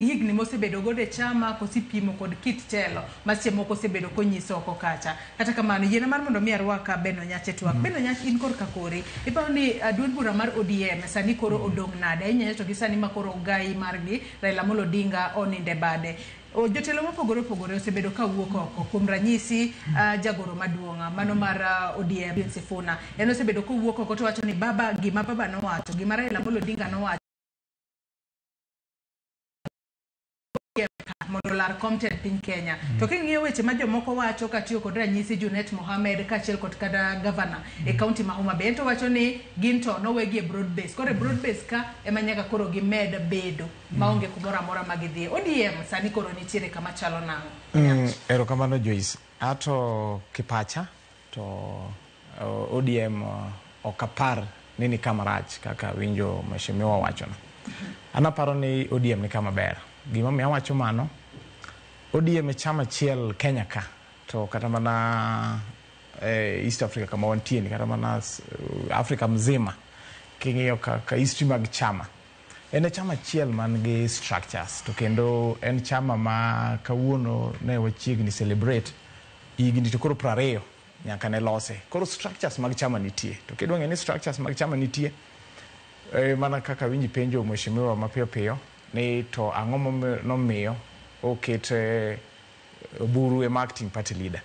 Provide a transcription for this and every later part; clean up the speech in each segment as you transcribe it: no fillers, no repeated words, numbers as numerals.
Higni mosebedo godo e chama kosipimo kod kit telo ma seche moko osebedo konyiso oko kacha. Kata kamano, yiena mar mondo mi arwak Ben Onyach e twak. Ben Onyach, in korka kori, iparo ni duond bura mar ODM sani koro odong' nade? Ahinya ahinya to gi sani ma koro gai margi Raila Amolo Odinga onindo e bade. Jotelo mopogore opogore osebedo ka wuok oko. Kuom ranyisi, jagoro maduong' mano mar ODM Edwin Sifuna, en osebedo kowuok oko to wacho ni baba gima baba nowacho, gima Raila Amolo Odinga nowacho mondo olar kom tend piny Kenya. To king'iyo weche ma jomoko wacho katiyo kod ranyisi Junet Mohamed kaachiel kod kata gavana e kaunti ma Homa Bay, en to wacho ni gin to nowegi e broad base. Koro e broad base ka ema nyaka koro gimed bedo maonge kumoro amora ma gidhiye. ODM sani koro nitiere kama chalo nang'o? Erokamano Joyce. Ato kipacha to ODM ok apar ni ni kama rach kaka winjo mheshimiwa wachono. An aparo ni ODM ni kama ber. Gimomiyo awacho mano, ODM e chama achiel Kenya ka to kata mana East Africa kama wantie ni kata mana Africa mzima king'iyo kaka history mag chama en e chama achiel man gi structures to kendo en chama ma kawuono ne wachiegni celebrate higni to koro 20 nyaka ne lose. Koro structures mag chama nitie. To kidwa ng'e ni structures mag chama nitie, mana kaka winji penjo mheshimiwa mapiyo piyo ni to ang'o nomiyo oket Oburu ema acting party leader.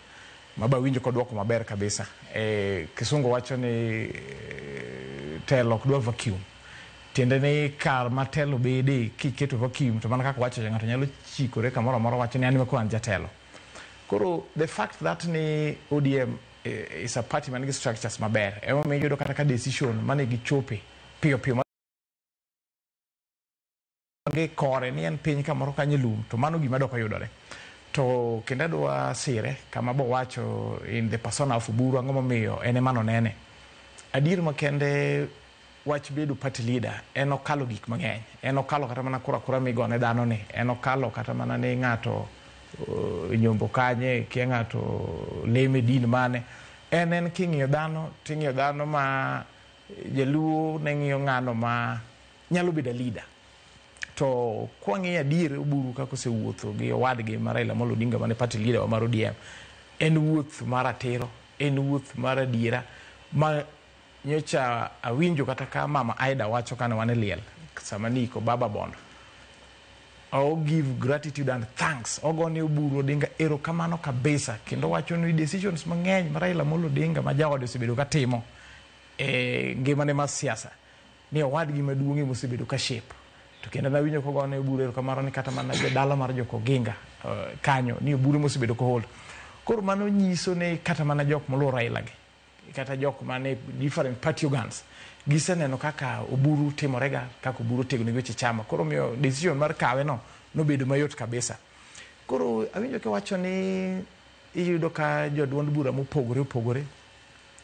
Maba winjo koduoko maber kabisa. Kisungu wacho ni telo ok dwa vacuum. Tiende ni kar ma telo bede kiketo vacuum to mana kaka wacho cha ng'ato nyalo chikore kamoro amora wacho ni an ema koro an jatelo. Koro the fact that ni ODM is a party man gi structures maber emomiyo iyudo kata ka decision mane gichope piyo piyo gi kore ni en piny kamoro kanyo e lum to mano gima dok oyudore. To kendo adwa sire kama bowacho in the persona of Oburu ang'o momiyo en ema nonene. Adier makende wach bedo party leader en okalo gik mang'eny. En okalo kata mana kura kura migone dhano ni. En okalo kata mana ni ng'ato nyombo kanye, kia ng'ato leme din mane. En en king'iyo dhano ting'iyo dhano ma jaluo ne ng'iyo ng'ano ma nyalo bedo a leader. To kwang'iyo adier Oburu kaka osewuotho gi owadgi ma Raila Amolo Odinga mane party leader wa mar ODM, en wuoth mar ratiro, en wuoth mar adiera ma nyocha awinjo kata ka mama Aida wacho kane wan e liel sama niiko baba Bondo. O give gratitude and thanks. Ogone Oburu Odinga erokamano kabisa kendo wacho ni decisions mang'eny ma Raila Amolo Odinga ma jaode osebedo katimo e ngimane mar siasa ni owadgi maduong' ema osebedo ka shape. To kendo nawinjo kogone Oburu erokamano ni kata mana jodala mar Jokoginga kanyo ni Oburu ema osebedo kohold. Koro mano nyiso ni kata mana jok moluwo Raila gi kata jok mane different party organs giseneno kaka Oburu timorega, kaka Oburu otegno gi weche chama. Koro omiyo decision mar kawe no nobedo mayot kabisa. Koro awinjo kiwacho ni iyudo ka joduond bura mopogore opogore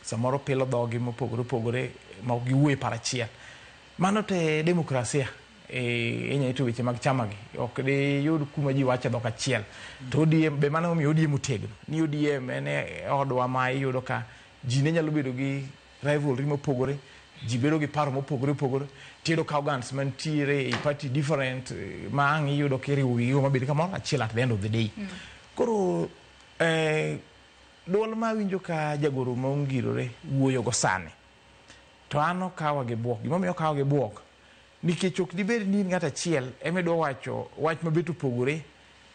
samoro pilo dhogi mopogore opogore ma ok giwuoye par achiel. Mano te demokrasia inya ito weche mag chama gi ok diyud kuma ji wache dhok achiel. To ODM be mano omiyo ODM otegno. Ni ODM en e odwa ma iyudo ka ji ne nyalo bedo gi rivalry mopogore, ji bedo gi paro mopogore opogore. Tiyudo ka organs mantiere e party different ma ang' iyudo kiriwo wigi go mabed kamoro achiel at the end of the day. Koro duol ma awinjo ka jagoro ma ongirore wuoyo go sani to an okawa gi buok. Gimomiyo okawa gi buok nikech ok dibed ni in ng'at achiel ema idwa wacho wach mabet opogore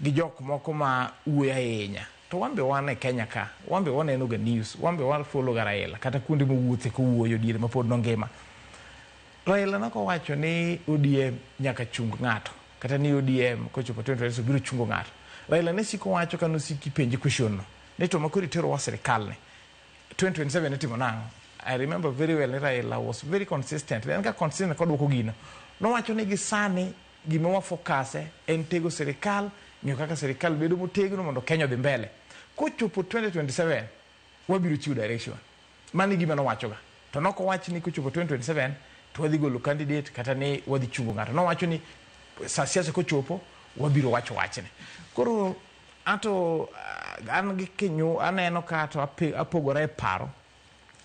gi jok moko ma wuoyo ahinya. To wan be wan e Kenya ka, wan be waneno ga news, wan be wa follow ga Raila kata kuonde mowuothe kowuoyo diere mapod nongima. Raila nokowacho ni ODM nyaka chung ng'ato kata ni ODM kochopo 2027 biro chungo ng'ato. Raila ne siko wacho ka nosiki penje question no ni to makoro iterowa sirikal ni 2027 itimo nang'o? I remember very well ni Raila was very consistent. En ka consistent koduoko gino. Nowacho ni gi sani gima wa focus en tego sirikal, ng'iyo kaka sirikal bedo motegno mondo Kenya odhi mbele. Kochopo 2027 wabiro chiwo direction. Mano e gima nowachoga. To nokowach ni kochopo 2027 to wadhi golo candidate kata ni wadhi chungo ng'ato. Nowacho ni sa siasa kochopo wabiro wacho wachni. Koro anto an gi kinyu aneno ka to apogora e paro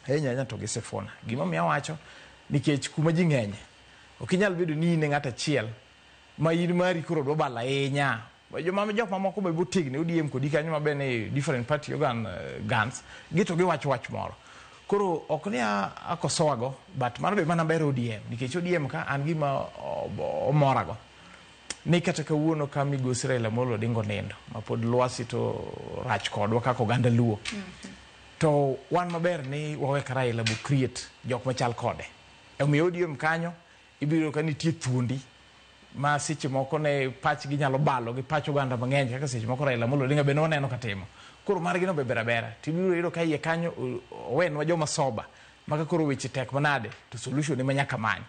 ahinya ahinya to gi Sifuna. Gimomiyo awacho nikech kuma ji ng'enye ok inyal bedo ni in e ng'at achiel Ma in mari koro dwa balo ahinya. Joma jok mamoko be botegni ODM kodi kanyo ma be ni different party organ guns gi to giwacho wach moro. Koro ok ni akosowago, but mano be mana ber ODM nikech ODM ka an gima omorago ni kata kawuono ka migosi Raila Amolo Odinga onindo ma pod lwasi to rach kodwa kaka oganda Luo, to wan maber ni wawe ka Raila bo create jok machal kode. Omiyo ODM kanyo ibiro ka nitie thuondi ma seche moko ne pachgi nyalo balo gi pach oganda mang'eny kaka seche moko Raila Amolo Odinga bende waneno ka timo. Koro margi no be ber abera. Tibiro yudo ka iye kanyo owenwa joma soba ma ka koro weche tek manade to solution ema nyaka many.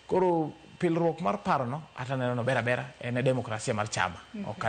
Koro pilruok mar paro no ata neno no ber abera en e demokrasia mar chama. Ok.